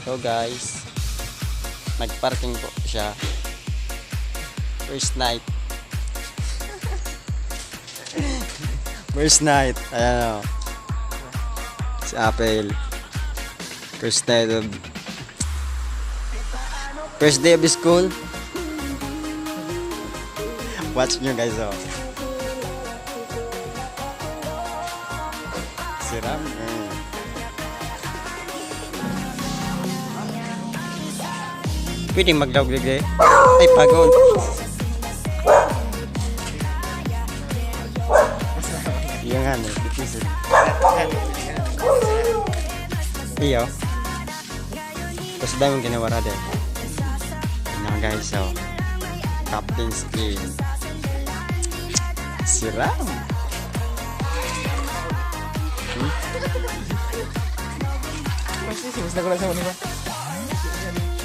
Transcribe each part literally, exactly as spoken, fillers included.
So guys, nag-parking po siya. First night. First night. Ayan o. Si Apel. First night of First day of school. Watch nyo guys, oh. Si Ram. Mm. Pwede magdaog digdi. Ay, pagod. Yung ano, ipisil. Iyo. Tapos dahil mong ginawara din. Yun na guys, so, captain's in. Si Ram. Hmm? Mas, mas nagula sa una ba?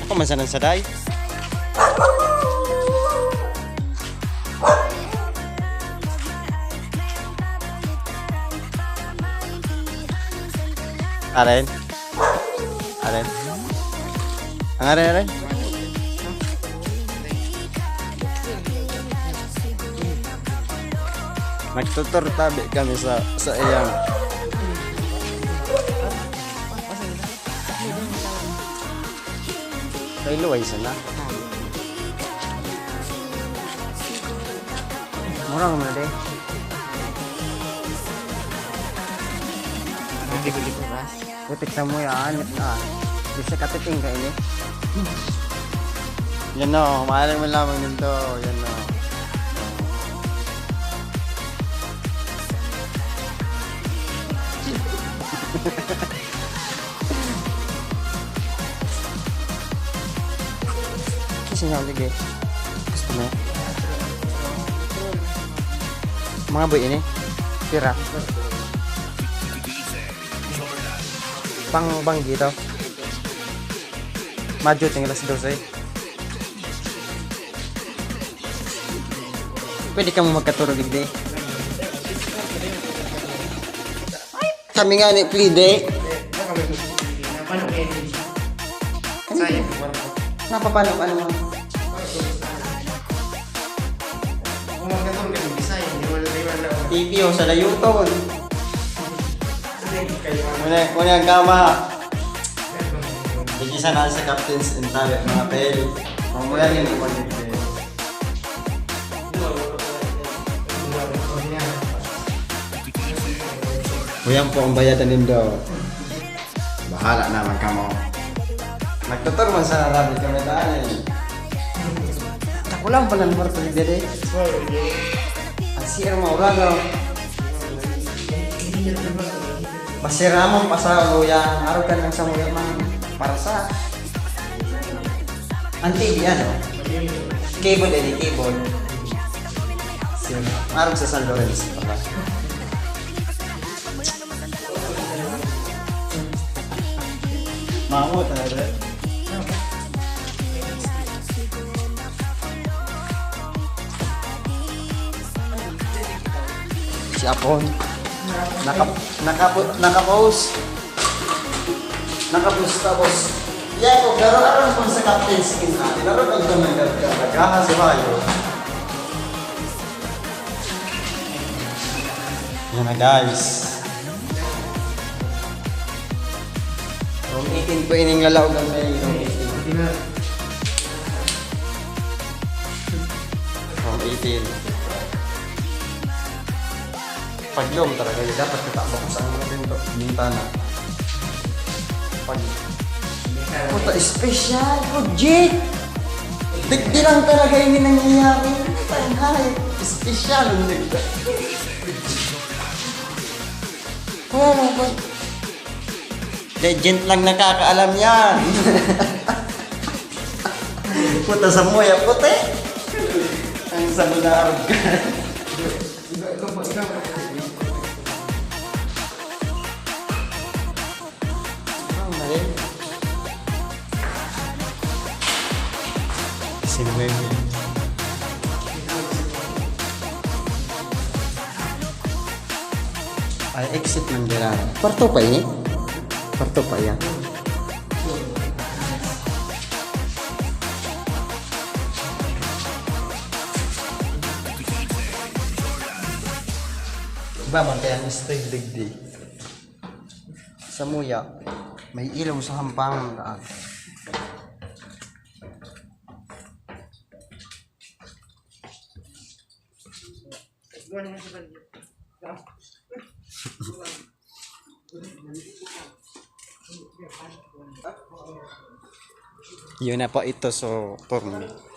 Ako man sanang saday. Aren? Aren? Ang aren, aren? Nagtutur tabi kami sa, sa iyang. Kay Luway sana. Mura mo na, de. Hindi ko, hindi ko, ha? Putik sa mo yan, ah. Di siya katiting ka ini. Yan o, mahalang mo lamang nito. Yan o. Kasi nga, sige. Gusto mo? Mga boy ini. Tira. Pang banggi to. Madyo ting alas dose. Pwede ka mo magkaturog, hindi? Kami nga ni pwede. Napapano, ano mo? T V o sa layuton. Muna, muna ang kama. Hindi sana sa captain's in tayo, mga pel. Mamula rin ang mga pel. Uyan po ang bayadan nindo. Bahala naman kamo. Nagtutur man sa rabbit kami daan eh. Ako lang pala ang martulig diri. Ang C R mo, uraw. Masira mong pasaluyan. Araw ka ng samuya man. Para sa ang T V, ano? Cable, eh, cable. Sino? Araw sa San Lorenzo. Pala. Mamo talaga. Si Apon. Naka, naka, naka-post. Naka-post tapos. Yako, pero aram ko sa captain's in natin. Aram ko sa mga gagaha sa bayo. Yan na, guys. From eighteen po ining lalaog ang may from eighteen. From eighteen. Pag-loom talaga yun, dapat kita bukas ang mga pinto, bintana. Pag... Puta, special project! Digdi lang talaga yung nangyayari. Ay, special ang digdi. Wala lang po. Legend lang nakakaalam yan. Puta sa muya, puti. Ang sa muya. Ang mali. Sino ba yun? Ay, exit man dira. Kwarto pa ini? Kwarto pa yan. Bantayan ang stay digdi. Sa muya, may ilong sa hampang daan. Yun na po ito, so, for me.